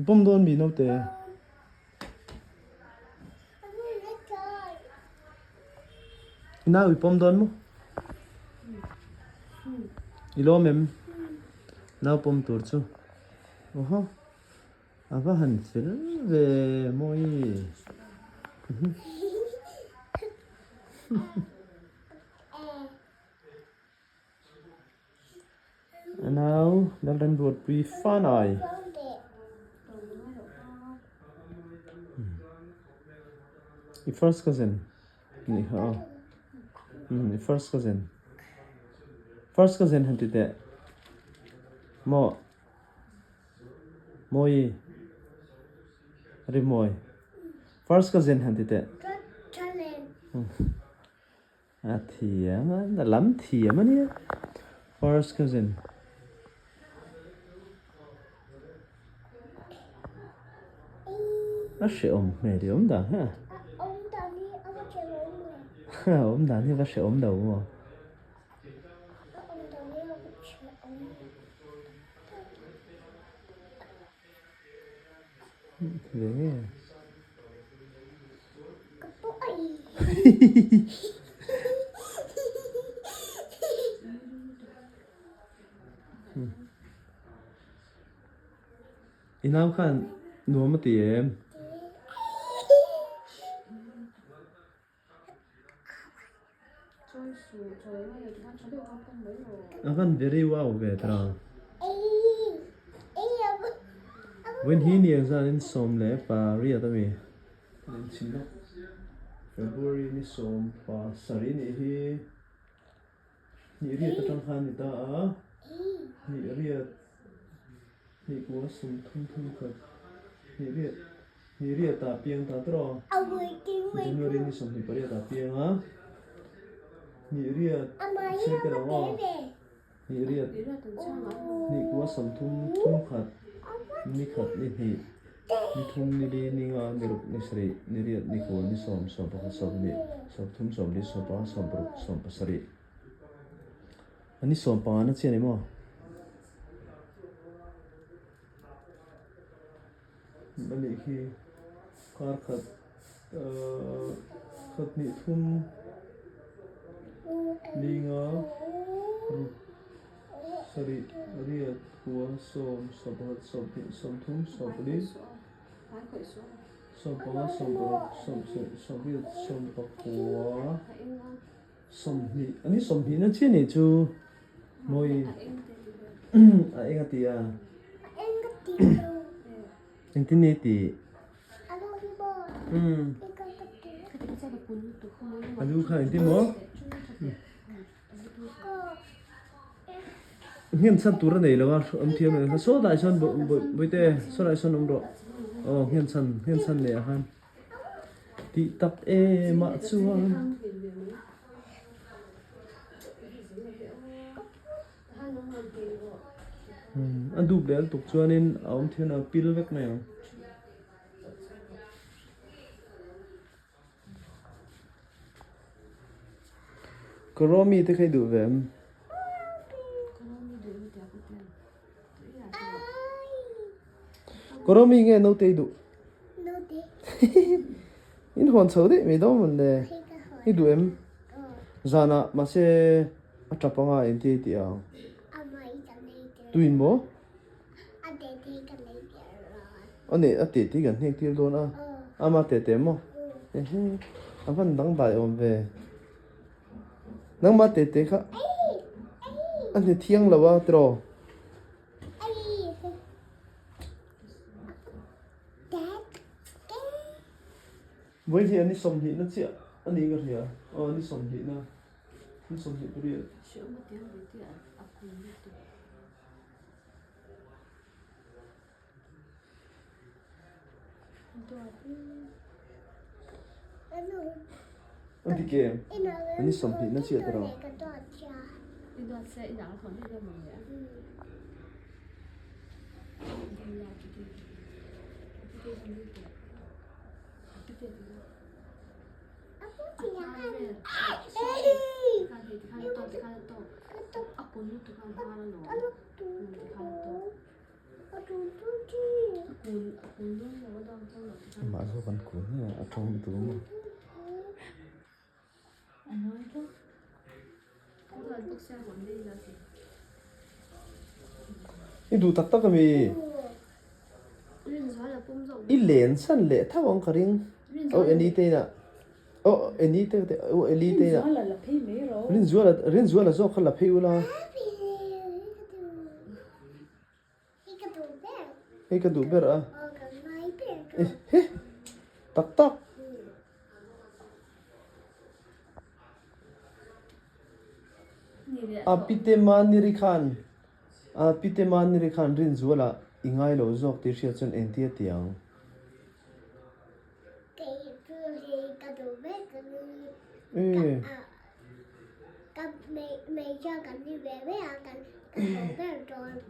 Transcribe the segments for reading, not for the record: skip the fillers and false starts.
Pawm dawn mi naute. I nau i pawm dawn maw? I lawm em? Nau pawm tur chu. Oho. A va han fel ve mawi. A nau Lalremruatpui Fanai. I first cousin nih kha aw. I first cousin. First cousin han ti teh. Maw. Mawi. Rimawi. First cousin han ti teh. A thiam a, a lam thiam a nia. First cousin. A hrehawm hmel i awm dan ha. A awm dan hi a va hrehawm lo maw? Ve nge. I nau khan nuam a ti em? A van very wow ve tara. Vawiin hi ni ang zanin 18 a mi. An inchhin lawk. February ni 17 nih hi hnih riat atang khan a ni ta a. Hnih riat hnih kua 30 thum khat hnih riat. Ni riat ah piang ta tawh. January ni 28 ah piang a. Ni riat chhiar te lo aw. Ni riat ni kua 30 thum khat ni khat ni hnih ni thum ni li ni nga ni ruk ni sarih ni riat ni kua ni sawm 11 20 30 40 40 40 70. Ni 15 na chian emaw. A nih hi kar khat ahh khat hnih thum li nga ruk sarih riat kua sawm 11 20 30 40 15 16 17 18 19 20 a ni 20 na chiah nih chu mawi a eng a ti a engtin nge tih a lu kha engtin maw nghen chhan tur a nei lo a awm thiam lo kha saw dai sawn bawihte saw dai sawn awm rawh aw nghen chhan nghen chhan leh ah khan. Tih tak em ah chuan a dup leh lutuk chuanin a awm thian a pil vek mai ang. Kawrawmi te kha i duh ve em? Kawrawmi nge naute i duh? In hawn chho daih mai dawn mawn le. I duh em? Zanah mahse a tap anga engti a tih ang? Tuin maw? A nih a teh tih kan hnek tir dawn a. Ama teh teh maw? Ehe a van dangdai awm ve. Nangmah teh teh kha a hne thiang lo a tiraw? Vawi hi a ni 20 na chiah a ni ka hria. Aw ni 20 na ni 28. An ti kem an ni 20 na chiah tiraw? Amah zawk an kun hle a tawng lutuk a maw. I duh tak tak ami? I len san leh tho ang ka ring. Aw Eni te inah aw Eni te aw Eli te inah Rinzuala Rinzuala zawk kha la phei ula. Hei ka duh ber a. He tak tak. A pite Maniri khan a pite Maniri khan Rinzuala i ngai lo zawk tih hriat chuan engtia ti ang?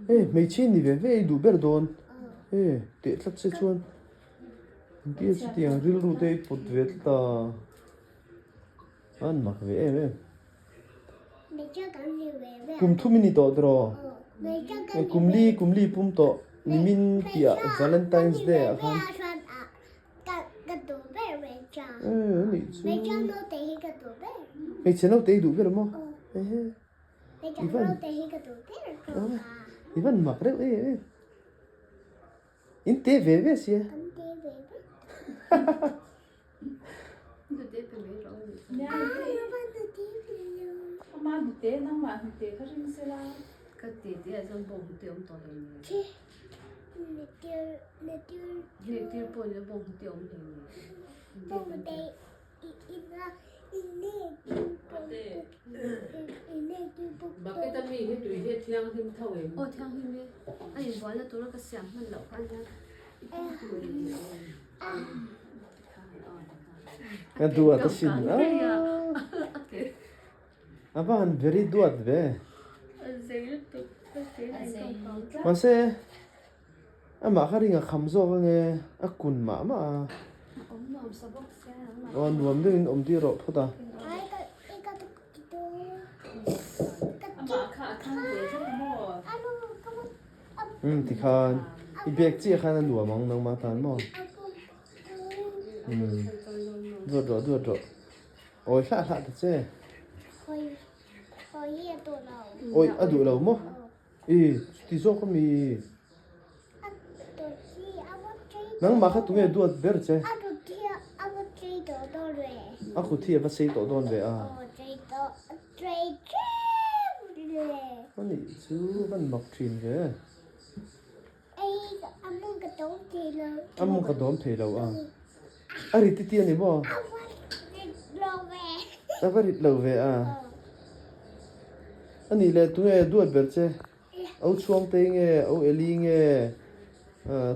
E hmeichhe ni ve ve i duh ber dawn e teh tlat se chuan engtia chutiang rilru te i pawt ve tlat a an mak ve em em kum thum i ni tawh tiraw kum li kum li pum tawh nimin piah Valentine's Day ah khan. Hmeichhe naute hi duh ber maw? I van mak reuh e e. In te ve ve sia. Bucket a mi hi tui hi a thianghlim tho em? Aw thianghlim e. A inbualna tura ka siam hman loh kha ania. Ka duat a sin a. A va han very duat ve. Mahse Amah kha ring a kham zawk ange, a kun mah mah a. Aw nuam deuhin awm tir rawh phawt a. Umm tikhan i bag chiah khan a nuam ang nangmah tan maw? Umm duat rawh duat rawh. Awi hlah hlah ta che. Awi a duh lo maw? I chuti zawk a mi? Nangmah kha tunge duat ber che? A kut hi a va sei tawh dawn ve a. A nih chu van mak thin ve. A mung ka dawm thei lo a. A rit titi a ni maw? A va rit lo ve a. A nih leh tunge duat ber che? Au Chhuangtei nge, Au Eli nge,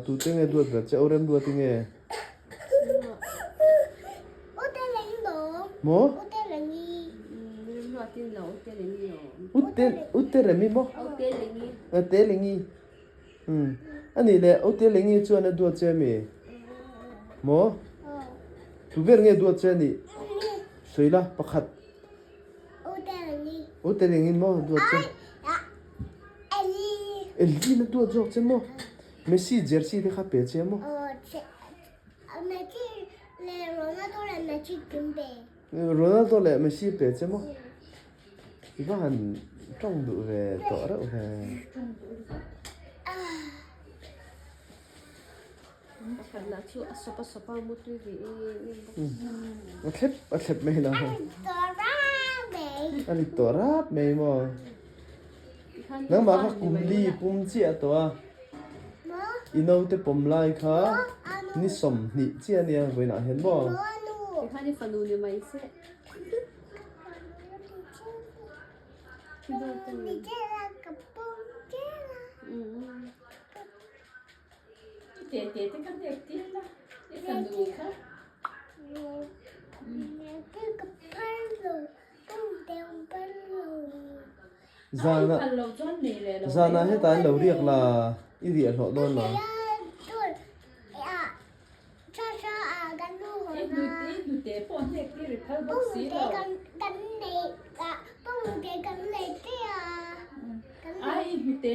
tute nge duat ber che? Au Remruati nge? Maw? Ute Remi maw? Telengi. Umm. A nih leh Ute Lengi chuan a duat che a mi? Maw? Tu ber nge duat che a nih? Sawi la, pakhat. Ute Lengi maw duat che? Eli na duat zawk che maw? Messi jersey te kha pe che maw? Ronaldo leh Messi pe che maw? I va han tawng duh ve tawh reuh ve. A thlep a thlep mai lo. A ri tawh rap mai maw. Nangmah kha kum li pum chiah tawh a. I naute pawm lai kha ni 20 chiah ania vawiinah hian maw. Zanah hetah an lo riak la, i riah hlawh dawn lo.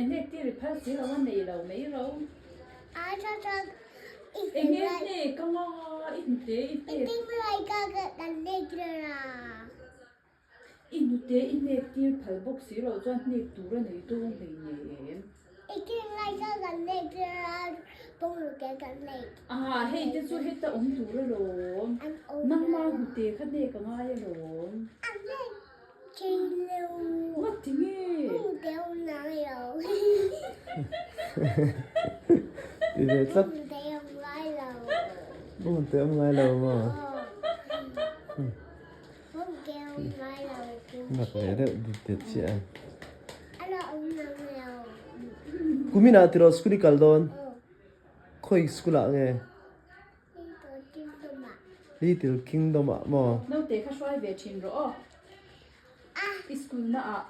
hnek tir i phal si lo a nei lo mai ro. Eng nge hnek anga i hnute i hnek. I hnute i hnek tir phal bawk si lo chuan hnek tur a nei dawn hleinem. Aha hei te chu heta awm tur alawm. Nangma hnute kha hnek a ngai alawm. Ngawt ti nge? Ti ve tlat. Bawngte awm ngai lo maw? Nak ve deuh dit det chiah a. Kuminah tiraw school i kal dawn? Khawi school ah nge? Little Kingdom ah maw? Naute kha hruai ve thin rawh aw. I school na ah.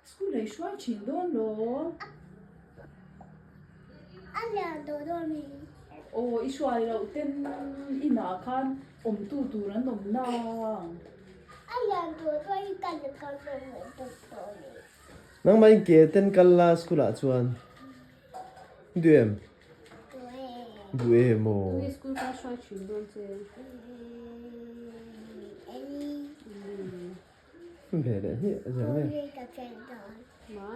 School ei hruai thin dawn lo. Aw i hruai loh ten inah khan awmtu tur an awm nang. Nangmah in ke ten kal la school ah chuan duh em? Duh em aw. Tunge school kal hruai thin dawn che? Ve leh hmiah zel mai. Ma?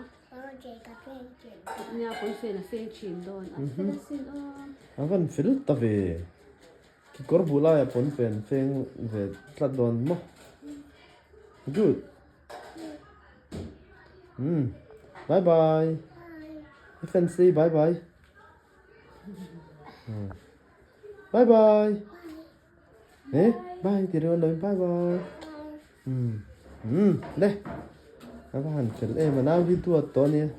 Nia pawn fen a feng thin dawn a fel asin aw. A van fel ta ve. Kekawr buh laiah pawn fen feng ve tlat dawn maw. Good. Umm bye bye. I fans te hi bye bye. Bye bye. Eh bye ti ringawt lo in bye bye. Umm umm le. A va han fel em a nau hi duat tawh a nia.